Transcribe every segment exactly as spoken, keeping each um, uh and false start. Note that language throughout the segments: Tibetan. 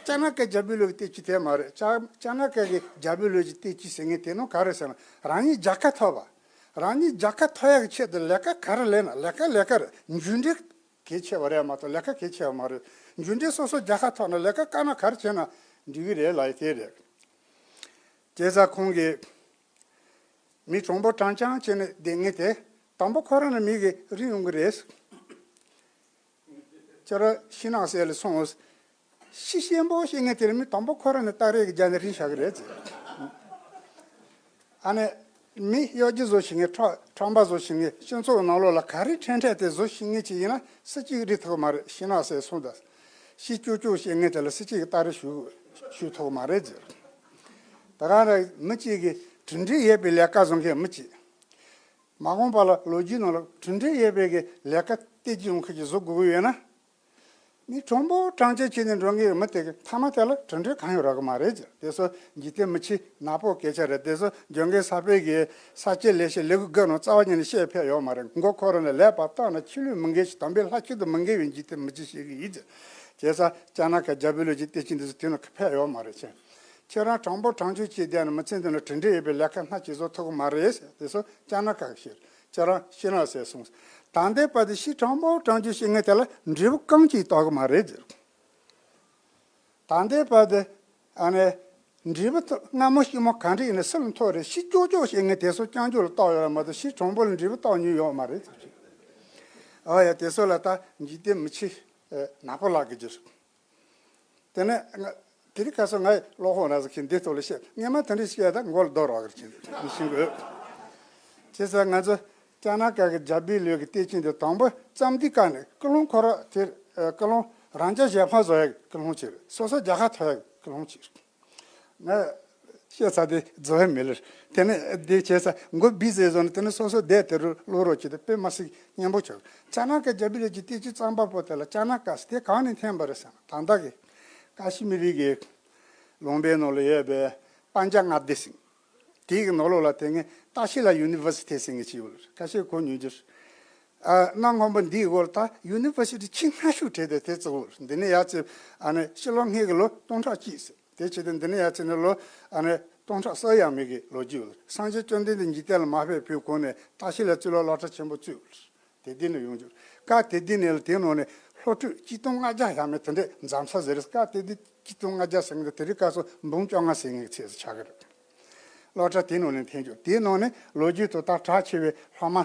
ཅ་ན་ཀ་རྒྱལ་པོའི་ལུགས་ཀྱི་བསྟན་བཅོས་དེ་མ་རེད། ཅ་ཅ་ན་ཀ་གི་རྒྱལ་པོའི་ལུགས་ཀྱི་བསྟན་བཅོས་ཟེར་མཁན་དེ་ནོ་ག་རེ་ཟེར་ན། རང་ཉིད་རྒྱལ་ཁ་ཐོབ་པ། རང་ཉིད་རྒྱལ་ཁ་ཐོབ་ཡག་གི་ཆེད་དུ་ལས་ཀ་ག་རེ་ལས་ན། ལས་ཀ་ལས་ཀ་རེད། འགྱུར་འགྲོས་གལ་ཆེ་བ་རེད་མ་གཏོགས་ལས་ཀ་གལ་ཆེ་བ་མ་རེད། འགྱུར་འགྲོས་སོ་སོ་རྒྱལ་ཁ་ཐོབ་ན་ལས་ཀ་དཀའ་ན་ག་རེ་བྱས་ན་འགྲིག་གི་རེད་ལབ་ཡ་དེ་རེད། བྱས་ཙང་ཁོང་གིས་མི་དྲང་པོ་དྲང་རྐྱང་བྱས་ནས་བསྡད་མཁན་དེ་དང་པོ་ཁོ་རང་ནས་མི་གིས་རིག་ཡོང་གི་རེད། ཁྱེད་རང་ཤིང་ནགས་གསེབ་ལ་སོང་། ཤི་ཤེས་པོ་ཤེས་མཁན་དེ་ལ་མི་དང་པོ་ཁོ་རང་ནས་སྟ་རེ་གི་རྒྱབ་ནས་རིལ་བཞག་གི་རེད་ཟེར། ཨ་ནི་མི་གཡོ་སྒྱུ་བཟོ་ཤེས་མཁན། ཁྲམ་ཁྲམ་པ་བཟོ་ཤེས་མཁན། སྤྱི་ཚོགས་ནང་ལོགས་ལ་ག་རེ་ཁྲེལ་ཁྲེལ་དེ་བཟོ་ཤེས་མཁན་ཅིག་ཡིན་ན་སུ་གཅིག་རིལ་ཐུབ་ཀྱི་མ་རེད། ཤིང་ནགས་གསེབ་སོང་ད། ཤི་ཀྱོག་ཀྱོག་བྱེད་མཁན་དེ་ལ་སུ་གཅིག་གིས་སྟ་རེ་གཞུ་གཞུ་ཐུབ་ཀྱི་མ་རེད་ཟེར། ད་ག་ནང་མི་གཅིག་གིས་གྲུབ་འབྲས་ཡོད་པའི་ལས་ཀ་བཟོ་མཁན་མི་གཅིག་མ་འོངས་པ་ལ་ལོ་རྒྱུས་ནང་ལ་གྲུབ་འབྲས་ཡོད་པའི་གི་ལས་ཀ་སྟེར་གྱི་ཡོང་མཁན་ཅིག་བཟོ་དགོས་ཀྱི་ཡོད་ན། མི་དྲང་པོ་དྲང་བདེན་བྱས་ནས་འགྲོ་མཁན་མི་དེ་གི་མཐའ་མ་དེ་ལ་གྲུབ་འབྲས་གང་ཡང་རག་གི་མ་རེད་ཟེར། དེ་ཚོ་འཇིག་རྟེན་མི་ཆེན་ནག་པོ་སྐད་ཆ་རེད། དེ་ཚོ་འཇོན་མཁན་གསར་པའི་གི་ས་སྐྱ་ལེགས་བཤད་ལེའུ་དགུ་ནང་རྩ་བ་ཉིད་ནས་བཤད་ཕོད་ཡོད་མ་རེད། མགོ་ཁོ་རང་ནས་ལག་པ་བཏང་ན་ཕྱི་ལུས་མི་འགེལ་ཞིང་དམ་པའི་ལྷ་ཁྱོན་དུ་མི་འགེལ་བའི་འཇིག་རྟེན་མི་ཆེན་ཞིག་ཡིན་ཟེར། བྱས་ཙང་ཅ་ན་ཀ་རྒྱལ་པོའི་ལུགས་ཀྱི་བསྟན་བཅོས་འདི་ཚོ་དེ་ནང་ཕེབས་ཡོད་མ་རེད་ཅེས། ཁྱེད་རང་དྲང་པོ་དྲང་བདེན་བྱས་བསྡད་ན་མི་ཚེ་འདི་ནང་གྲུབ་འབྲས་ཡོད་པའི་ལས་ཀ་སྣ་གཅིག་བཟོ་ཐུབ་ཀྱི་མ་རེད་ཟེར། དེ་ཚོ་ཅ་ན་ཀ་གིས་བཤད། ཁྱེད་རང་ཤིང་ནགས་གསེབ་སོང་། ད་ལྟའི་བར་དུ་ཤི་དྲང་པོ་དྲང་བདེན་བྱེད་མཁན་དེ་ལ་འབྲས་བུ་རྐང་གཅིག་བཏགས་ཀྱི་མ་རེད་ཟེར། ད་ལྟའི་བར་དུ་ཨ་ནི་འབྲས་བུ་ཐོབ། སྔ་མོ་ཤི་མོ་ག་འདྲ་ཡིན་ན་སུ་ལ་ཐོབ་རེད། ཤི་ཀྱོག་ཀྱོག་བྱེད་མཁན་དེ་ཚོ་རྐྱང་ཀྱོག་ལ་བཏགས་ཡོད་རེད་མ་གཏོགས་ཤི་དྲང་པོ་ལ་འབྲས་བུ་བཏགས་མྱོང་ཡོད་མ་རེད་ཟེར་གྱི། ཨ་ཡ་དེ་ཚོ་ལ་ད་འཇིག་རྟེན་མི་ཆེན་ནག་པོ་ལབ་དགོས་ཀྱི་རེད། དེ་ནས་ང་དེ་རིང་ཁ་སང་ངའི་བློ་ཁོག་ན་ཟེར་མཁན་འདི་ཐོག་ལ་བཤད། སྔན་མ་དེ་འདྲ་བཤད་ད་མགོ་ལ་རྡོ་རག་གི་རེད། མི་ཤེས་དགོས། བྱས་ཙང་ང་ཚོ་ཅ་ན་ཀ་གི་རྒྱལ་པོའི་ལུགས་ཀྱི་བསྟན་བཅོས་འདི་དང་པོ་བརྩམས་དུས་སྐབས་ནས་ཀུན་སློང་ཁོ་ར་དེ། ཀུན་སློང་རང་རྒྱལ་གཞན་ཕམ་བཟོ་ཡག་ཀུན་སློང་ཅིག་རེད། སོ་སོ་རྒྱལ་ཁ་ཐོབ་ཡག་ཀུན་སློང་ཅིག་རེད། ང་བཤད་ཚར་དེ་རྫོགས་ཡ་མེད་ལེ། དེ་ནས་འདི་བྱས་ས་མགོ་སྦིས་ཟེར་བཟོ་ནས་དེ་ནས་སོ་སོ་བསྡད་དེ་རུ་བློ་རོགས་བྱེད་དེ་དཔེ་མ་སྲིད་སྙན་པོ་བྱུང་། ཅ་ན་ཀ་རྒྱལ་པོའི་ལུགས་ཀྱི་བསྟན་བཅོས་བརྩམས་པ་པོ་དེ་ལ་ཅ་ན་ཀ་ཟེར་དེ་གང་ནས་འཐེན་པ་རེད་ཟེར་ན། ད་ལྟ་གི་ཀ་ཤི་མི་རི་གི་ལུང་པའི་ནང་ལ་ཡོད་པའི་པན་ཇ་མངའ་སྡེ་ཟེར། དེའི་གི་ནང་ལོགས་ལ་དེ་སྔའི་ཏཱ་ཤི་ལ་ཡུ་ནི་ཝར་སི་ཊི་ཟེར་མཁན་ཅིག་ཡོད་རེད། ཁ་ཤས་གོ་མྱོང་རྒྱུ་རེད། ཨ། གནའ་སྔོན་པོ་འདིའི་འོག་ལ་ད་ཡུ་ནི་ཝར་སི་ཊི་ཆེས་སྔ་ཤོས་གྲས་དེ་དེ་གཙོ་བོ་རེད། འདི་ནས་ཡར་ཚུར་ཨ་ནི་ཕྱི་ལོ་སྔའི་གི་ལོ་སྟོང་ཕྲག་གཅིག་ཟེར། དེ་བྱས་ཏེ་འདི་ནས་ཡར་ཚུར་ནས་ལོ་ཨ་ནི་སྟོང་ཕྲག་གསུམ་ཡས་མས་གི་ལོ་རྒྱུས་ཡོད་རེད། སངས་རྒྱས་བཅོམ་ལྡན་འདས་འཇིག་རྟེན་ལ་མ་ཕེབས་བར་གོང་ནས་ཏཱ་ཤི་ལ་གཙུག་ལག་སློབ་གྲྭ་ཆེན་པོ་བཙུགས་ཡོད་རེད། དེ་དེ་ནས་ཡོང་རྒྱུ་རེད། སྐབས་དེ་དུས་ནས་ལ་དེའི་ནང་ནས་སློབ་ཕྲུག་གཅིག་སྟོང་ལྔ་བརྒྱ་ཡས་མས་དེ་འདྲས་འཛོམས་ས་ཟེར་རེད། སྐབས་དེ་དུས་གཅིག་སྟོང་ལྔ་བརྒྱ་ཟེར་མཁན་དེ་དེ་རིང་ཁ་སང་འབུམ་བཅོ་ལྔ་ཟེར་མཁན་གྱི་ཚད་སུ་ཆགས་ཀྱི་རེད། སློབ་གྲྭ་དེའི་ནང་ནས་འཐེན་རྒྱུ། དེའི་ནང་ནས་ལོ་རྒྱུས་ཐོག་ད་གྲགས་ཆེ་བའི་སློབ་མ་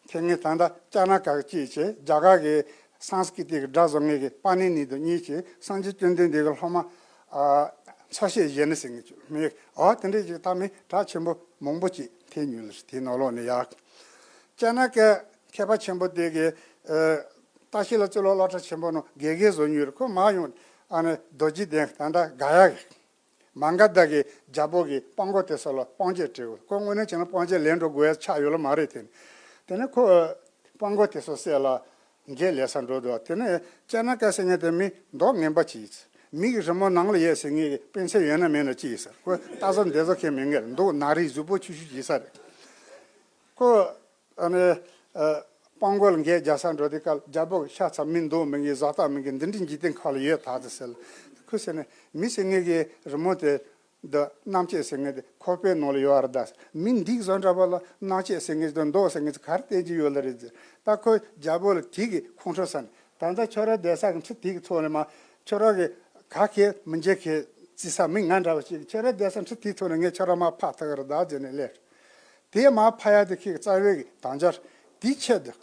འཐེན་མཁན་ད་ལྟ་ཅ་ན་ཀ་གི་གཅིག་བྱས། རྒྱ་གར་གྱི་སཾ་སྐྲྀ་ཏ་གི་སྒྲ་བཟོ་མཁན་གྱི་པཱ་ཎི་ནི་དང་གཉིས་བྱས། སངས་རྒྱས་བཅོམ་ལྡན་འདས་ཀྱི་སློབ་མ། ཨ། འཚོ་བྱེད་གཞོན་ནུ་ཟེར་མཁན་ཅིག་མི། ཨོ་དེ་འདྲས་ཅིག་ད་མི་གྲགས་ཆེན་པོ་མང་པོ་ཅིག་འཐེན་མྱོང་ལ། དེའི་ནང་ལོགས་ནས་ཡར་ཅ་ན་ཀའི་མཁས་པ་ཆེན་པོ་དེ་གིས། ཨ། ཏཱ་ཤི་ལ་གཙུག་ལག་སློབ་གྲྭ་ཆེན་པོ་ནང་དགེ་རྒན་བཟོ་མྱོང་རེད། ཁོ་མར་ཡོང་ཨ་ནི་རྡོ་རྗེ་གདན་ད་ལྟ་ག་ཡ་གི་མ་ག་དྷ་གི་རྒྱལ་པོ་གི་དཔའ་མགོ་དེ་ཚོ་ལ་དཔུང་འཇུག་སྤྲད་གོ། ཁོ་དངོས་གནས་བྱས་ན་དཔུང་འཇུག་ལེན་འགྲོ་དགོས་ཡ་ཆགས་ཡོད་ལ་མ་རེད་དེ། དེ་ནས་ཁོ་དཔའ་མགོ་དེ་ཚོ་བསད་ལ་འགན་ལེན་ས་འགྲོ་འདུག་དེ་ནས་ཅ་ན་ཀ་ཟེར་མཁན་དེ་མི་མདོག་ངན་པ་ཅིག་མིག་གི་རི་མོ་ནང་ལ་ཡོད་ཟེར་མཁན་གྱི་དཔེ་མཚོན་ཡོད་ན་མེད་ན་ཅིག་ཡིན་ས། ཁོ་ལྟ་ས་འདི་ཚོ་མཁན་མེད་མཁན་རེད། མདོག་ནག་རིལ་གཟུགས་པོ་ཆུ་ཤུ་ཅིག་ཡིན་ས་རེད། ཁོ། ཨ་ནི། ཨ། དཔའ་མགོ་ལ་འགན་རྒྱག་ས་འགྲོ་དུས་སྐབས་རྒྱལ་པོ་གི་ཤ་ཚ་མི་མདོག་མི་ངན་བཟའ་རྟགས་མི་འགན་འདི་འདྲའི་འཇིག་རྟེན་ཁག་ལ་ཡོད་ད་ཟེར་ཟེར་ལ། ཁོས་ཟེར་ནས་མི་ཟེར་མཁན་གྱི་རི་མོ་དེ་འདི་རྣམ་དཔྱོད་ཟེར་མཁན་དེ་ཁོག་པའི་ནང་ལ་ཡོད་རེད་ད་ཟེར། མི་འདི་བཟོ་འདྲ་པོ་ལ་རྣམ་དཔྱོད་ཟེར་མཁན་དེ་མདོག་ཟེར་མཁན་དེ་ག་རེ་བསྟན་གྱི་ཡོད་ལ་རེད་ཟེར། ད་ཁོས་རྒྱལ་པོ་ལ་དེ་གི་ཁོང་ཁྲོ་ཟ་ནས། ད་ལྟ་ཁྱོད་རང་བསྡད་ས་གི་འཁྲི་དེ་གི་ཐོག་ནས་མར་ཁྱོད་རང་གི་ག་གེ་མི་འཇལ་གེ་བརྩི་ས་མི་ང་འདྲ་བ་ཞིག་ཁྱོད་རང་བསྡད་ས་འཁྲི་དེའི་ཐོག་ནས་ངས་ཁྱོད་རང་མར་ཕབ་ཐུབ་ཀྱི་རེད་ད་ཟེར་ནས་སླེབས། དེ་མར་ཕབ་ཡ་དེ་ཁོའི་རྩ་བའི་གི་དམ་བཅའ་རེད། དེའི་ཆེད་དུ་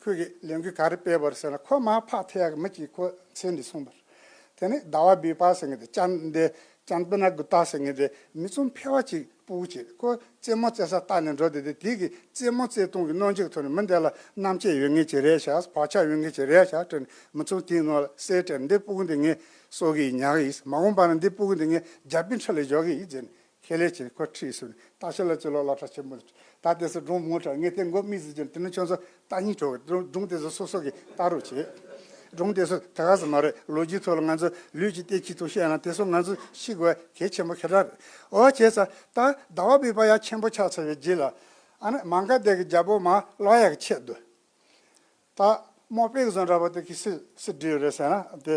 ཁོས་གི་ལས་འགུལ་ག་རེ་སྤེལ་བ་རེད་ཟེར་ན། ཁོ་མར་ཕབ་ཐུབ་ཡ་གི་མི་གཅིག་ཁོ་མཚན་ནས་སོང་བ་རེད། དེ་ནས་ཟླ་བ་བི་པ་ཟེར་མཁན་དེ། ཅན་དེ་ཅན་པི་ན་གུ་ཏ་ཟེར་མཁན་དེ་མི་ཚང་ཕལ་བ་གཅིག་སྤུ་གུ་གཅིག་ཁོ་རྩེད་མོ་རྩེ་ས་ལྟ་ནས་འགྲོ་དེ། དེ་དེ་གི་རྩེད་མོ་རྩེ་སྟངས་ཀྱི་རྣམ་འགྱུར་ཐོག་ནས་མི་འདི་ལ་རྣམ་དཔྱོད་ཡོད་མཁན་ཅིག་རེད་ཤག་བག་ཆགས་ཡོད་མཁན་ཅིག་རེད་ཤག་དྲན་ནས་མི་ཚང་དེའི་ནང་ལ་གསལ་སྤྲད་ནས། འདི་སྤུ་གུ་འདི་ངས་གསོ་གི་ཉར་གི་ཡིན། མ་འོངས་པ་ན་འདི་སྤུ་གུ་འདི་ངས་རྒྱལ་པོའི་འཁྲིས་ལ་འཇོག་གི་ཡིན་ཟེར་ནས། ཁས་ལེན་བྱས་ནས་ཁོ་ཁྲིད་སོང་ནས་ཏཱ་ཤི་ལ་གཙུག་ལག་སློབ་གྲྭ་ཆེན་པོ་ལ། ད་དེ་ཚོ་སྒྲུང་མང་དྲགས། ངས་དེ་མགོ་མི་ཟིག་ཅན་དེ་ནི་ཁྱོད་ཚོ་ལྟ་སྙིང་བྲོ་གི། སྒྲུང་སྒྲུང་དེ་ཚོ་སོ་སོ་གིས་ལྟ་རོགས་བྱེད། སྒྲུང་དེ་ཚོ་དེ་ག་ཟིག་མ་རེད། ལོ་རྒྱུས་ཐོག་ལ་ང་ཚོ་ལུས་ཀྱི་བསྟན་བཅོས་ཐོག་བཤད་ན་དེ་ཚོ་ང་ཚོ་ཤེས་དགོས་གལ་ཆེན་པོ་ཞེ་དྲག་རེད། འོ་བྱས་ཙང་ད་ཟླ་བ་བི་པ་ཡར་ཆེན་པོ་ཆགས་ཚར་བའི་རྗེས་ལ། ཨ་ནི་མ་ག་དྷ་གི་རྒྱལ་པོ་མར་སློག་ཡག་གི་ཆེད་དུ། ད་རྨོག་པའི་བཟོ་འདྲ་པོ་དེ་གིས་སུ་སུ་བསྒྲིལ་རེད་ཟེར་ན། དེ་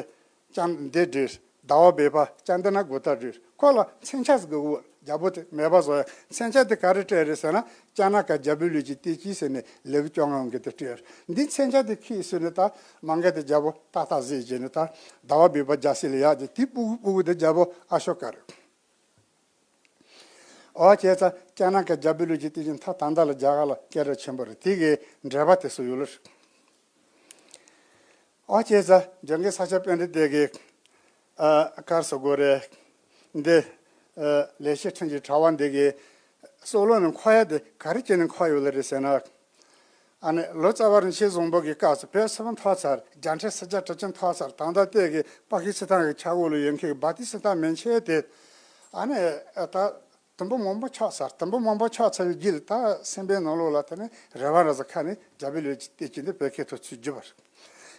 ཅན་དེ་བསྒྲིལ། ཟླ་བ་བོད་པ་ཅན་དེ་ན་གོ་ད་རེད། ཁོ་ལ་མཚོན་ཆ་ཟིག་གི་འོག་རྒྱལ་པོ་དེ་མེད་པ་བཟོ་ཡ། མཚོན་ཆ་དེ་ག་རེ་སྤྲད་རེད་ཟེར་ན། ཅ་ན་ཀ་རྒྱལ་པོའི་ལུས་ཀྱི་བསྟན་བཅོས་ཟེར་ནས་ལེའུ་བཅོ་ལྔ་འོང་གི་དེ་སྤྲད་རེད། འདི་མཚོན་ཆ་དེ་ཁྱེར་ཟེར་ནས་ད་མ་འགལ་དེ་རྒྱལ་པོ་ཏག་ཏག་བཟས་བྱས་ནས་ད་ཟླ་བ་བོད་པ་རྒྱལ་སྲིད་ལ་ཡག་ཅིག་དེ་སྤུ་གུ་སྤུ་གུ་དེ་རྒྱལ་པོ་ཨ་ཤོ་ཀ་རེད། ཨོ་བྱས་ཙང་ཅ་ན་ཀ་རྒྱལ་པོའི་ལུས་ཀྱི་བསྟན་བཅོས་མཐའ་ད་ལྟ་ལ་རྒྱ་གར་ལ་སྐད་གྲགས་ཆེན་པོ་རེད། དེ་གི་འགྲེལ་པ་དེ་ཚོ་ཡོད་ལ། ཨོ་བྱས་ཙང་འཇམ་མགོན་ས་སྐྱ་པཎྜི་ཏ་གིས་ཨ་ག་རེ་ཟེར་དགོས་རེད། འདི་ཨ་ལེགས་བཤད་ཕྲིན་གྱི་དྲ་བ་འདི་གི་སྲོག་བློ་ནས་འཁོར་ཡ་དེ་ག་རེ་བྱས་ནས་འཁོར་ཡོད་ལ་རེད་ཟེར་ན། ཨ་ནི་ལོ་ཙཱ་བ་རིན་ཆེན་བཟང་པོ་གི་སྐབས་སུ་བོད་སིལ་བུ་འཐོར་ཚར། རྒྱལ་ཕྲན་སེར་སྐྱ་གྲི་ཆུ་འཐོར་ཚར། ད་ལྟ་བལྟས་གི་པ་ཀི་སི་ཐན་གི་ཆག་སྒོ་ལ་ཡོད་མཁན་གི་བ་ཏི་སི་ཐན་མན་ཆད་དེ། ཨ་ནི་ད་དུམ་བུ་མང་པོ་ཆགས་ཚར། དུམ་བུ་མང་པོ་ཆགས་ཚར་བའི་རྗེས་ལ་ད་སེམས་པའི་ནང་ལོགས་ལ་དེ་ནི་རེ་བ་རེ་ས་ཁ་ནས་རྒྱལ་པོའི་ལུས་ཀྱི་བསྟན་བཅོས་འདི་བོད་སྐད་ཐོག་ཚུར་བསྒྱུར་བ་རེད།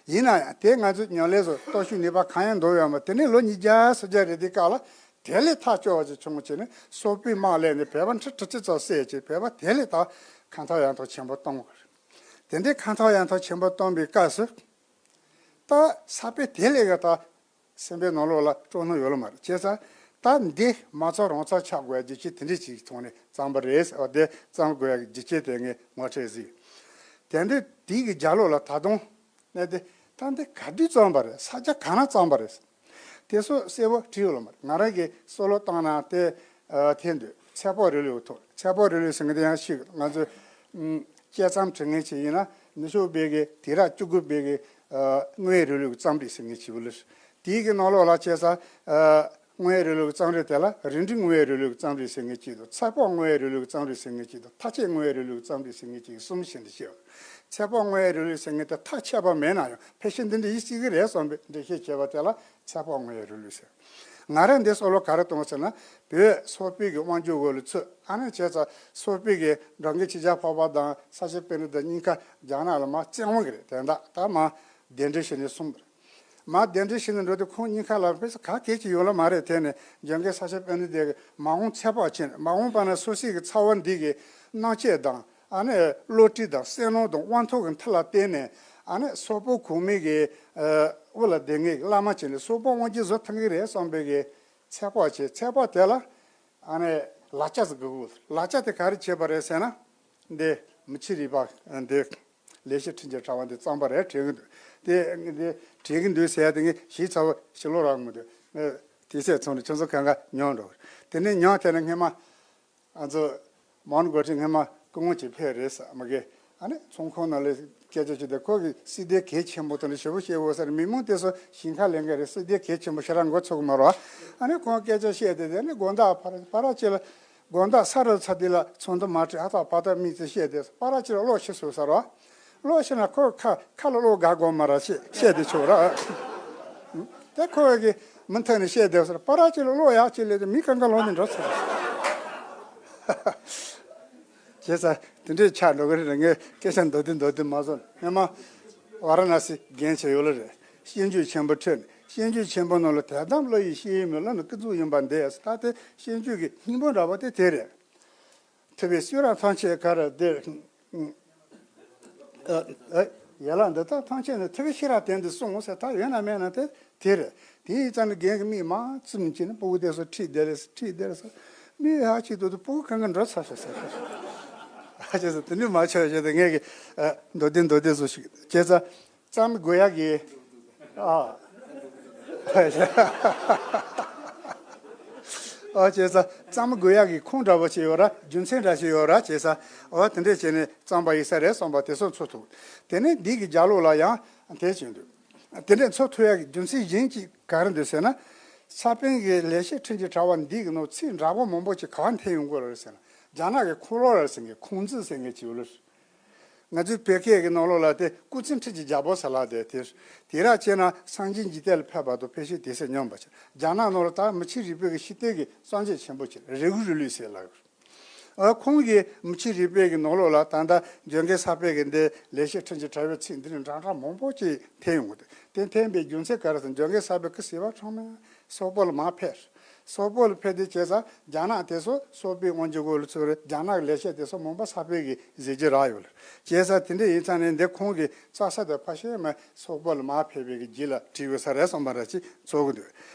ཡིན་ན་ཡང་དེ་ང་ཚོས་ཉམས་ལེན་བཟོ་ལྟོ་ཤུགས་ནུས་པ་གང་ཡང་འདོར་ཡོད་མ། དེ་ནས་ལོ་ཉིས་བརྒྱ་སུམ་བརྒྱ་རེ་དེ་སྐབས་ལ་དེ་ལས་ཐག་ཆོད་པ་ཅིག་བྱུང་བྱས་ནས་སོག་པོའི་དམག་སླེབས་ནས་བོད་པ་ཁྲི་ཁྲི་གཅིག་ཙམ་བསད་བྱས་བོད་པ་དེ་ལས་ད་ཁ་འཐོར་ཡ་འཐོར་ཆེན་པོ་གཏོང་བ་རེད། དེ་འདྲའི་ཁ་འཐོར་ཡ་འཐོར་ཆེན་པོ་གཏོང་བའི་སྐབས་སུ། ད་ས་པཎ་དེ་ལས་ཀ་ད་སེམས་པའི་ནང་ལོགས་ལ་སྤྲོ་སྣང་ཡོད་ལ་མ་རེད། བྱས་ཙང་ད་འདི་མ་རྩ་རང་རྩ་ཆགས་དགོས་ཡ་རྒྱུ་ཆེ་དེ་འདྲའི་ཅིག་ཐོག་ནས་བརྩམས་པ་རེད་ཟེར་བ་དེ་བརྩམས་དགོས་ཡ་རྒྱུ་ཆེ་དེ་ངས་ངོ་སྤྲོད་ཟིག་དེ་འདྲའི་དེའི་གི་རྒྱབ་ལོགས་ལ་ད་དུང་གནས་དེ་ད་འདི་ག་དུས་བརྩམས་པ་རེད། ས་ཆ་གང་ན་བརྩམས་པ་རེད། དེ་ཚོ་གསལ་པོ་བྲིས་ཡོད་ལ་མ་རེད། ང་རང་གིས་བསམ་བློ་བཏང་ན་དེ་ཨ་ཐེན་འདུག་ཚེ་དཔག་རིང་ལུགས་ཐོག་ཚེ་དཔག་རིང་ལུགས་ཟེར་མཁན་དེ་ཡང་ཤེས་གི། ང་ཚོས་ཨུམ་དཔྱད་རྩོམ་བྲི་མཁན་ཅིག་ཡིན་ན་ནུབ་ཕྱོགས་པའི་གི་དུས་རབས་བཅུ་དགུ་པའི་གི་ཨ་དངོས་ཡོད་རིང་ལུགས་ཀྱི་རྩོམ་རིག་ཟེར་མཁན་ཅིག་ཡོད་ལ། དེའི་གི་ནང་ལོགས་ལ་བྱས་ཙང་ཨ་དངོས་ཡོད་རིང་ལུགས་ཀྱི་རྩོམ་རིག་དེ་ལ་རིགས་འགྲེ་དངོས་ཡོད་རིང་ལུགས་ཀྱི་རྩོམ་རིག་ཟེར་མཁན་ཅིག་འདུག་ཚེ་དཔག་དངོས་ཡོད་རིང་ལུགས་ཀྱི་རྩོམ་རིག་ཟེར་མཁན་ཅིག་འདུག་མཐའ་དཔྱད་དངོས་ཡོད་རིང་ལུགས་ཀྱི་རྩོམ་རིག་ཟེར་མཁན་ཅིག་གསུམ་བྱས་ནས་བཤད་པ། ཚེ་དཔག་དངོས་ཡོད་རིང་ལུགས་ཟེར་མཁན་དེ་ཐག་ཆད་པ་མེད་ན་ཡང་ཕལ་ཆེར་འདི་འདྲ་ཡིན་སྲིད་གི་རེད་བསམ་པའི་འགྲེལ་བཤད་བྱས་པ་དེ་ལ་ཚེ་དཔག་དངོས་ཡོད་རིང་ལུགས་ཟེར། ང་རང་འདི་བསམ་བློ་ག་རེ་གཏོང་ཟེར་ན། བོད་སོག་པོའི་གི་དབང་སྒྱུར་འོག་ལ་ཚུད། ཨ་ནི་བྱས་ཙང་སོག་པོའི་གི་འགྲོ་མགོན་ཆོས་རྒྱལ་འཕགས་པ་དང་ས་སྐྱ་པཎྜི་ཏ་གཉིས་ཀ་རྒྱ་ནག་ལ་མར་བཙན་དབང་གི་རེད། དེ་འདྲ་ད་མར་གདན་འདྲེན་བྱས་ནས་སོང་བ་རེད། མར་གདན་འདྲེན་བྱས་ནས་འགྲོ་དུས་ཁོང་གཉིས་ཀ་ལ་དཔེ་ཆ་ག་གེ་ཅིག་ཡོད་ལ་མ་རེད། དེ་ནས་འཇམ་མགོན་ས་སྐྱ་པཎྜི་ཏ་གིས་མ་འོངས་ཚེ་དཔག་བྱས་ནས། མ་འོངས་པ་ན་སོ་སོའི་གི་ཚ་བ་འདི་གི་སྣང་བྱེད་དང་། ཨ་ནི་བློ་གྲོས་དང་བསམ་མནོ་དང་དབང་ཐོབ་ཀྱི་མཐུ་ལ་བརྟེན་ནས། ཨ་ནི་སོག་པོ་གོང་མའི་གི་ཨ་དབུ་ལ་སྡེ་ལྔའི་བླ་མ་བྱས་ནས་སོག་པོ་དབང་སྒྱུར་བཟོ་ཐུབ་ཀྱི་རེད་བསམ་པའི་གི་ཚེ་དཔག་བྱས། ཚེ་དཔག་དེ་ལ་ཨ་ནི་ལག་ཆ་ཟིག་དགོས། ལག་ཆ་དེ་ག་རེ་བྱས་པ་རེད་ཟེར་ན། འདི་མི་ཕྱེད་རིག་པ་འདི་ལེགས་བཤད་ཕྲིན་གྱི་དྲ་བ་འདི་བརྩམས་པ་རེད། བྲིས་ཀྱི་འདུག་དེ་འདི་བྲིས་ཀྱི་འདུག་ཟེར་ཡ་དེ་ངས་ཞིབ་ཚགས་པོ་ཞིབ་ཀློག་རག་མི་འདུག་ངས་དུས་ཚོད་ཚང་ནས་ཁྱོད་ཚོ་གང་ག་ཉོན་འགྲོ། དེ་ནས་ཉོན་དེ་ནས་སྔས་མ། ང་ཚོ་མོན་གྷོ་ཁྲིད་སྔོན་མ་སྐུ་ངོ་ཅིག་ཕེབས་རེད་ཟེར་མ་གི། ཨ་ནི་ཚོང་ཁང་ནང་ལ་སྐད་ཆ་བྱས་ཏེ། ཁོ་གི་སིག་སྡེ་གལ་ཆེན་པོ་དང་ཞེ་པོ་བཤད་འོ་ཟེར། མི་མང་དེ་ཚོ་ཞིང་ཁ་ལས་མཁན་རེད། སིག་སྡེ་གལ་ཆེན་པོ་ཞེ་དྲག་མགོ་ཚོད་གི་མ་རེད། ཨ་ནི་ཁོང་སྐད་ཆ་བཤད་དེ། དེ་ནི་དགོང་དག་ཕར་ཕར་ཅིག་ལ། དགོང་དག་ས་རུབ་ཚར་དུས་ལ་ཚོན་མདོག་མ་བྲིས་ཧ་ཐག་པ་ཐག་མིག་ཙི་བཤད་དེ། ཕར་ཅིག་ལ་གློག་ཤི་སོང་ཟེར་བ། གློག་ཤི་ན་ཁོ་ཁ་ཁ་ལ་གློག་འགག་དགོས་མ་རེད། བཤད་བཤད་དེ་ཆོག་ར། དེ་ཁོ་གི་མུ་མཐུད་ནས་བཤད་བསྡད་ཟེར། ཕར་ཅིག་ལ་གློག་ཡག་ཅིག་སླེབས་ཏེ་མི་གང་ག་ལོག་ནས་འགྲོ་ཚར། བྱས་ཙང་དེ་འདྲའི་ཆགས་འགྲོ་གི་རེད། ངས་སྐད་ཆ་མདོར་བསྡུས་མདོར་བསྡུས་མ་བཟོ་ནས། སྔོན་མ་ཝཱ་ར་ཎ་སི་རྒན་ཆེ་ཡོད་ལ་རེད། ཤེས་འཇུག་ཆེན་པོ་ཁྲིད་ནས། ཤེས་འཇུག་ཆེན་པོ་ནང་ལ་དད་དམ་བློ་ཡིས་ཤེས་ཡོན་མེད། བློ་ནི་ཀུན་རྫོབ་ཡིན་པར་འདོད། ད་དེ་ཤེས་འཇུག་གི་སྙིང་པོ་འདྲ་བོ་དེ་དེ་རེད། ཐུབ་པས་བསྐྱོད་རབ་ཐམས་ཅད་ག་རེ་འདིར། ཨ་ཨ་ཡན་ལག་འདི་དག་ཐམས་ཅད་ནི་ཐུབ་པས་ཤེས་རབ་དོན་འདི་གསུངས་ཟེར། ད་ཡོད་ན་མེད་ན་དེ་དེ་རེད། དེ་ཡིན་ཙང་ནི་རྒན་གྱིས་མིག་མར་བཙུམ་བྱས་ནས་སྤུ་གུ་དེ་ཚོ་ཁྲིད་བསྡད་རེད། ཁྲིད་བསྡད་རེད་ཟེར། མིག་ཧ་ཅིག་ཏུ་དུ་སྤུ་གུ་གང་ག་འགྲོ་ཚར་ཤག་ཟེར། ཧ་ཅིག་ཟེར། དེ་འདྲ་མ་ཆགས་བྱས་ཏེ་ངས་ཀྱི་ཨ་མདོར་བསྡུས་མདོར་བསྡུས་བཟོ་ཞིག་བྱས་ཙང་། བརྩམ་དགོས་ཡག་གི། ཨ། ཨ་བྱས་ཙང་བརྩམ་དགོས་ཡག་གི་ཁུངས་འདྲ་པོ་ཅིག་ཡོད་ར། རྒྱུ་མཚན་འདྲ་ཅིག་ཡོད་ར། བྱས་ཙང་ཨ་དེ་འདྲས་བྱས་ནས་བརྩམས་པ་ཡིན་ས་རེད་བསམ་པ་དེ་ཚོ་ཚོར་ཐུབ། དེ་ནས་འདི་གི་རྒྱབ་ལོགས་ལ་ཡང་དེ་བྱས་འདུག་དེ་འདྲས་ཚོར་ཐུབ་ཡག་གི་རྒྱུ་མཚན་གཞན་གཅིག་ག་རེ་འདུག་ཟེར་ན། ས་པཎ་གྱི་ལེགས་བཤད་ཕྲིན་གྱི་དྲ་བ་འདི་གི་ནང་ཚིག་འདྲ་པོ་མང་པོ་ཅིག་ག་པར་འཐེན་ཡོང་གི་རེད་ཟེར་ན། རྒྱ་ནག་གི་ཁུང་ལུའུ་ཟེར་མཁན། ཁུང་ཙི་ཟེར་མཁན་ཅིག་ཡོད་ལ། ང་ཚོའི་བོད་སྐད་ཀྱི་ནང་ལོགས་ལ་དེ་སྐུ་ཚེ་ཁྲི་གཅིག་རྒྱལ་པོ་ཟེར་ལབ་དེ། དེ་དེ་ར་བྱས་ན་སངས་རྒྱས་འཇིག་རྟེན་ལ་ཕེབས་པ་དང་ཕལ་ཆེར་དུས་ཚོད་མཉམ་པ་ཅིག་རྒྱ་ནག་ནང་ལ་ད་མི་ཕྱེད་རིག་པའི་གི་ཤེས་ལྡན་གྱི་སངས་རྒྱས་ཆེན་པོ་ཅིག་རེ་གུ་རུ་ལུས་ཟེར་ལབ་ཡོད། ཨ་ཁོང་གིས་མི་ཕྱེད་རིག་པའི་གི་ནང་ལོགས་ལ་ད་ལྟ་འཇམ་མགོན་ས་པཎ་གྱི་འདི་ལེགས་བཤད་ཕྲིན་གྱི་དྲ་བའི་ཚིག་འདི་ནས་འདྲ་འདྲ་མང་པོ་ཅིག་འཐེན་ཡོང་གི་འདུག་དེ་འཐེན་པའི་རྒྱུ་མཚན་ག་རེ་ཟེར། འཇམ་མགོན་ས་པཎ་སྐུ་བྱེ་བ་ཕྲ་མོ་སོག་པོ་ལ་མར་ཕེབས། སོག་པོ་ལ་ཕེབས་དུས་བྱས་ཙང་རྒྱ་ནག་དེ་ཚོ་སོག་པོའི་དབང་སྒྱུར་འོག་ལ་ཚུད་རེད། རྒྱ་ནག་གི་ལེགས་བཤད་དེ་ཚོ་མང་པོ་ས་པཎ་གྱིས་གཟིགས་རྒྱུ་རག་ཡོད་ལ། བྱས་ཙང་དེ་འདྲ་ཡིན་ཙང་ནས་འདི་ཁོང་གི་རྩ་ས་དེ་ཕལ་ཆེར་མ་སོག་པོ་ལ་མར་ཕེབས་པའི་གི་རྗེས་ལ་བྲིས་ཡོད་ས་རེད་བསམ་པ་འདྲ་ཅིག་ཚོར་གི་འདུག་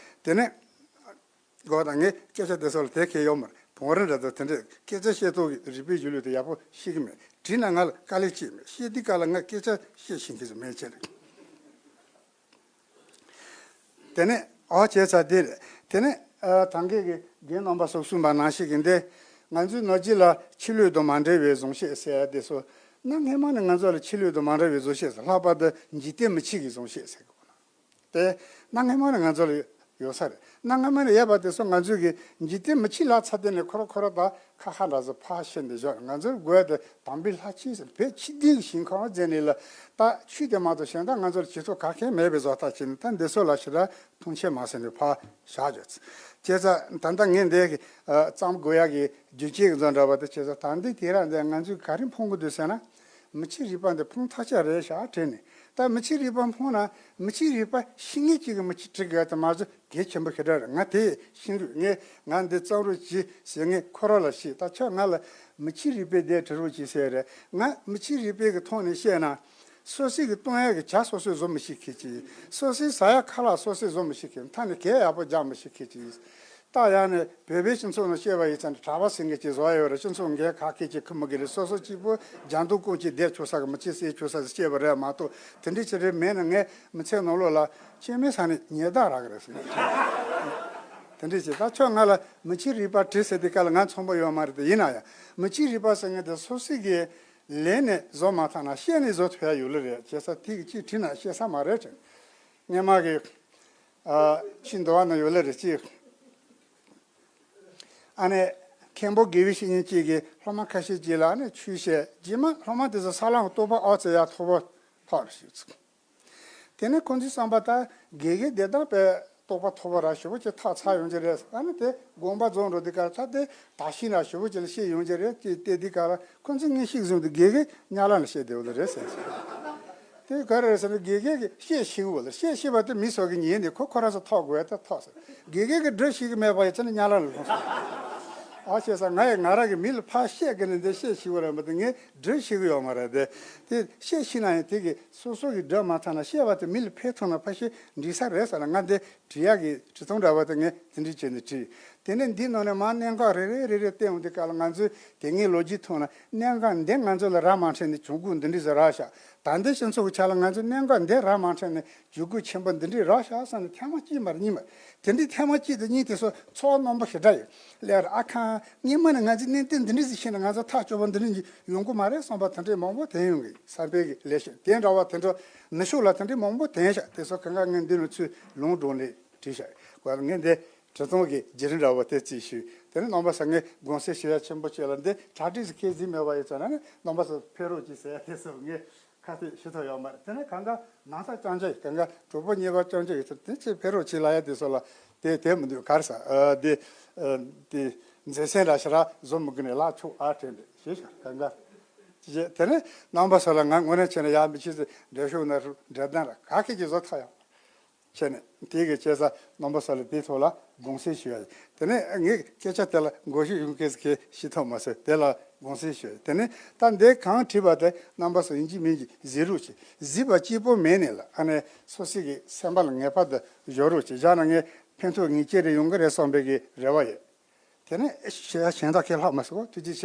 དེ་ནས་གོ་ད་ངས་སྐད་ཆ་དེ་ཚོ་ལ་དེ་གལ་ཡོད་མ་རེད། བོང་རིམ་འདྲ་དང་དེ་འདྲས་སྐད་ཆ་བཤད་སྟངས་ཀྱི་རིག་པའི་གཞུང་ལུགས་དེ་ཡག་པོ་ཤེས་ཀྱི་མེད། དྲིས་ན་ང་ལ་དཀའ་ལས་ཅིག་མེད། བཤད་དུས་སྐབས་ལ་ང་སྐད་ཆ་བཤད་ཤེས་མཁན་ཚོ་མེད་ཅེས་རེད། དེ་ནས་ཨོ་བྱས་ཚར་དེ་རེད། དེ་ནས་ཨ་ཐང་གི་གི་རྒན་རྣམ་པ་སོགས་གསུངས་པ་ནང་བཞིན་གྱི་འདི་ང་ཚོའི་ནང་ཆོས་ལ་ཕྱི་ལུགས་དང་མ་འདྲ་བའི་བཟང་སྤྱོད་ཟེར་ཡ་དེ་ཚོ་གནའ་སྔ་མ་ནས་ང་ཚོ་ལ་ཕྱི་ལུགས་དང་མ་འདྲ་བའི་བཟང་སྤྱོད་ཟེར། ལྷག་པར་དུ་འཇིག་རྟེན་མི་ཆོས་ཀྱི་བཟང་སྤྱོད་ཟེར་གི་ཡོད་ན། དེ་གནའ་སྔ་མ་ནས་ང་ཚོ་ལ་ཡོད་ས་རེད། གནའ་སྔ་མ་ནས་ཡོད་པ་དེ་ཚོ་ང་ཚོས་གི་འཇིག་རྟེན་མི་ཆོས་ལ་ཚ་དེ་ནས་ཁོ་ར་ཁོ་ར་དང་ཁ་ཁ་འདྲ་ཚོ་ཕར་ཕྱིན་ཏེ་བཞག་ང་ཚོའི་དགོས་དེ་དམ་པའི་ལྷ་ཆོས་ཟེར་བོད་ཆོས་ལྡན་གྱི་ཞིང་ཁམས་མཛད་ནས་ལ་ད་ཆོས་དེ་མ་གཏོགས་གཞན་དག་ང་ཚོར་བྱེད་ཐབས་ག་གེ་མེད་པའི་བཟོ་ལྟ་བྱས་ནས། ད་འདི་ཚོ་ལ་ཞེ་དྲག་མཐོང་ཆེན་མ་ཟེར་ནས་ཕར་བཞག་བརྗོད་ཚེ། བྱས་ཙང་ད་ལྟ་ངས་འདི་གི་ཨ་བརྩམས་དགོས་ཡག་གི་རྒྱུ་རྐྱེན་གི་འཛོམས་འདྲ་བ་དེ། བྱས་ཙང་ད་འདི་དེ་རང་འདི་ང་ཚོས་ག་རེ་མཐོང་གི་འདུག་ཟེར་ན། མི་ཆོས་རིག་པ་འདི་ཕུང་ཐག་ཆོད་རེད་ཤག་དྲན་ནས། ད་མི་ཆོས་རིག་པ་ཕུང་ན་མི་ཆོས་རིག་པ་ཤེས་མཁན་གཅིག་གིས་མི་ཆོས་ཁྲིད་དགོས་དེ་མ་གཏོགས་གལ་ཆེན་པོ་ཞེ་དྲག་རེད། ང་དེ་ཤེས་འདུག་ངས་ང་འདི་བརྩམས་རོགས་གྱིས་ཟེར་ངས་ཁོ་རང་ལ་བཤད། ད་ཁྱོད་ང་ལ་མི་ཆོས་རིག་པའི་སྡེ་ཁྲིད་རོགས་གྱིས་ཟེར་རེད། ང་མི་ཆོས་རིག་པའི་གི་ཐོག་ནས་བཤད་ན། སོ་སོའི་གི་བཏུང་ཡག་གི་ཇ་སོ་སོས་བཟོ་མི་ཤེས་མཁན་ཅིག་སོ་སོའི་ཟ་ཡག་ཁ་ལག་སོ་སོས་བཟོ་མི་ཤེས་མཁན། མཐའ་ནས་གད་ཡག་པོ་རྒྱག་མི་ཤེས་མཁན་ཅིག་ད་ཡང་ནས་བོད་པའི་སྤྱི་ཚོགས་ནང་བཤད་པ་ཡིན་ཙང་གྲྭ་པ་ཟེར་མཁན་ཅིག་བཟོ་ཡ་ཡོད་རེད། སྤྱི་ཚོགས་འགན་ཁག་ཁེ་ཅིག་ཁུར་མི་དགོས་རེད། སོ་སོ་གཅིག་པུ་རྒྱ་མདོ་ཀུན་གྱི་བསྡད་ཆོག་ས་གི་མི་ཆོས་ཟེར་ཆོག་ས་ཟེར་བཤད་པ་རེད་མ་གཏོགས། དེ་འདྲའི་ཅི་རེད་མེད་ན་ངས་མི་ཚེ་ནང་ལོགས་ལ་སྐྱེ་དམན་ས་ནས་ཉེས་བདག་རག་གི་རེད་ཟེར་ནས། དེ་འདྲའི་ཅིག་ད་ཁྱོད་ང་ལ་མི་ཆོས་རིག་པ་དྲིས་ཟེར་དུས་སྐབས་ལ་ང་ཚོང་པ་ཡོད་མ་རེད་དེ། ཡིན་ན་ཡང་མི་ཆོས་རིག་པ་ཟེར་མཁན་དེ་སོ་སོའི་གི་ལས་ནས་བཟོ་མ་ཐུབ་ན་བཤད་ནས་བཟོ་ཐུབ་ཡ་ཡོད་ལེ་རེད། བྱས་ཙང་དེ་གི་ཅིག་དྲིས་ན་བཤད་ས་མ་རེད་དྲན། སྔོན་མ་གི་ཨ་ཆོས་འདུལ་བ་ན་ཡོད་ལེ་རེད་ཅིག་ཨ་ནི་མཁན་པོ་དགེ་བའི་བཤེས་གཉེན་གཅིག་གིས་སློབ་མ་ཁ་ཤས་ཅིག་ལ་ཨ་ནི་ཆོས་བཤད། རྗེས་མ་སློབ་མ་དེ་ཚོ་ས་ལམ་རྟོགས་པ་ཨོ་ཙེ་ཡ་མཐོ་པོ་ཐོབ་རེ་ཞུས་ཚུལ། དེ་ནས་ཁོང་ཚོའི་བསམ་པ་ལྟར་དགེ་རྒན་དེ་དག་པའི་རྟོགས་པ་མཐོ་པོ་ར་ཞེ་པོ་ཅིག་ཐག་ཚ་ཡོང་གི་རེད། ཨ་ནི་དེ་དགོངས་པ་རྫོགས་འགྲོ་དུས་སྐབས་ད་དེ་དག་ཤིང་ར་ཞེ་པོ་ཅིག་ལ་བཤད་ཡོང་གི་རེད་ཅེས་བལྟས་དུས་སྐབས་ལ་ཁོང་ཚོས་ངས་ཤིག་བཟུང་དུས་དགེ་རྒན་གཉའ་ལམ་ལ་བཤད་བསྡད་ཡོད་ལེ་རེད་ཟེར། དེ་ག་རེ་རེད་ཟེར་ན་དགེ་རྒན་གྱིས་བཤད་ཤེས་གི་ཡོད་ལེ། བཤད་ཤེས་པ་དེ་མི་སོགས་ཀྱིས་ཉན་ནས་ཁོ་ཁོ་རང་ཚོ་ཐོབ་དགོས་ཡ་དེ་ཐོབ་ཟེར། དགེ་རྒན་གྱིས་འབྲི་ཤེས་ཀྱི་མེད་པ་ཡིན་ཙང་ནི་གཉའ་ལམ་ལ་ལྷུང་སོང་། ཨ་བྱས་ཙང་ང་ཡི་ང་རང་གིས་མི་ལ་ཕར་བཤད་གི་ནི་འདི་བཤད་ཤེས་གི་རེད་མ་གཏོགས་ངས་འབྲི་ཤེས་གི་ཡོད་མ་རེད་དེ། དེ་བཤད་ཤེས་ན་ཡང་དེ་གི་སོ་སོ་གིས་འབྲི་མ་ཐུབ་ན་བཤད་པ་དེ་མི་ལ་ཕན་ཐོགས་ན་ཕལ་ཆེར་འགྲིག་ས་རེད་ཟེར་ན། ང་འདི་བྲིས་ཡག་གི་བྲིས་ཐུང་འདྲ་བ་དེ་ངས་དེ་འདྲ་བྱས་ནས་བྲིས། དེ་ནས་འདིའི་ནང་ནས་མར་གནད་འགག་རེ་རེ་རེ་རེ་བསྟན་འོང་དུས་སྐབས་ལ་ང་ཚོས་དེ་སྔའི་ལོ་རྒྱུས་ཐོག་ན་གནད་འགག་འདི་ང་ཚོ་ལ་རག་མ་འཕྲད་ནས་བྱུང་ཁུངས་འདི་འདྲ་ཟིག་རག་ཤག་ད་ལྟའི་སྤྱི་ཚོགས་ཀྱི་ཆ་ལ་ང་ཚོས་གནད་འགག་འདི་རག་མ་འཕྲད་ནས་འཇུག་སྒོ་ཆེན་པོ་འདི་འདྲས་རག་ཤག་བསམ་ནས་ཐེངས་མ་གཅིག་མ་རེད་གཉིས་མ་རེད། དེ་འདྲའི་ཐེངས་མ་གཅིག་དང་གཉིས་དེ་ཚོ་ཚོར་བ་རྣོན་པོ་ཞེ་དྲག་ཡོད་ལེ། ཨ་ཁ་སྔོན་མ་ནས་ང་ཚོས་གནད་དོན་འདི་འདྲས་ཟིག་ཤེས་ན་ང་ཚོ་ཐག་གཅོད་པ་འདི་འདྲས་ཡོང་གི་མ་རེད་བསམ་པ་དེ་འདྲས་མང་པོ་ཐོན་ཡོང་གི། གསར་སྤེལ་གྱི་ལས་བྱེད་དེ་འདྲ་བ་དེ་འདྲ་ནུབ་ཕྱོགས་ལ་དེ་འདྲས་མང་པོ་ཐོན་ཤག་དེ་ཚོ་གང་ག་ངས་འདི་ནང་ཚུར་ལུང་དྲངས་ནས་བྲིས་ཤག་གོ་ངས་འདི་བྲིས་ཐུང་གི་བརྒྱུད་རིམ་འདྲ་བོ་དེ་རྩིས་ཞུས། དེ་ནས་རྣམ་པ་ཚོ་ངས་དགོངས་སེལ་ཞུ་ཡ་ཆེན་པོ་བྱས་ལ་འདི་གྲ་སྒྲིག་ཟིག་ཁེལ་ཟིན་མེད་པ་ཡིན་ཙང་ན་ནི་རྣམ་པ་ཚོ་ཕེབས་རོགས་གྱིས་ཟེར་ཡ་དེ་ཚོ་ངས་ཁ་གཏད་ཞུ་ཐུབ་ཡོད་མ་རེད། དེ་ནས་གང་ག་ནང་ས་རྐྱང་རྐྱང་ཡིན། གང་ག་གྲོགས་པོ་གཉེར་པ་རྐྱང་རྐྱང་ཡིན་ཙང་དེ་ཚོས་ཕེབས་རོགས་གྱིས་ལབ་ཡ་དེ་ཚོ་ལ་དེ་དེ་མི་འདུག་ག་རེ་ཟ་ཨ་དེ་ཨ་དེ་མཛེས་སེམས་ར་ཞེ་དྲག་བཟོ་མི་དགོས་ནས་ལབ་ཆོག་ཨ་དྲན་པས་ཞེས་ཤར་གང་ག་ཅི་བྱས། དེ་ནས་རྣམ་པ་ཚོ་ལ་ང་དངོས་གནས་བྱས་ན་ཡག་མི་ཆེ་ཚེ་འགྲེལ་ཤོག་ན་འགྲེལ་བརྡ་ར་ག་གེ་ཅིག་བཟོ་ཐུབ་ཡོང་། བྱས་ནས་དེ་གི་བྱས་ས་རྣམ་པ་ཚོ་ལ་དེའི་ཐོག་ལ་དགོངས་སེལ་ཞུ་ཡ་ཡིན། དེ་ནས་ངས་སྐད་ཆ་དེ་ལ་མགོ་གཞུག་ཡོང་མཁན་ཞིག་ཤེས་ཐུབ་མ་སོང་། དེ་ལ་དགོངས་སེལ་ཞུ་ཡ་ཡིན། དེ་ནས་ད་འདི་གང་བྲིས་པ་དེ་རྣམ་པ་ཚོ་ཡིན་གཅིག་མིན་གཅིག་གཟིགས་རོགས་གྱིས། གཟིགས་པ་གཅིག་པོ་མིན་ནས་ལ་ཨ་ནི་སོ་སོ་གི་སེམས་པ་ལ་ངེས་པར་དུ་བཞག་རོགས་གྱིས། བཞག་ན་ངས་ཕན་ཐོགས་ངེས་ཅན་རེ་ཡོང་གི་རེད་བསམ་པའི་གི་རེ་བ་ཡོད། དེ་ནས་ཞེ་ཡ་གཞན་དག་གི་ལྷག་མ་སོང་། ཐུགས་རྗེ་ཆེ།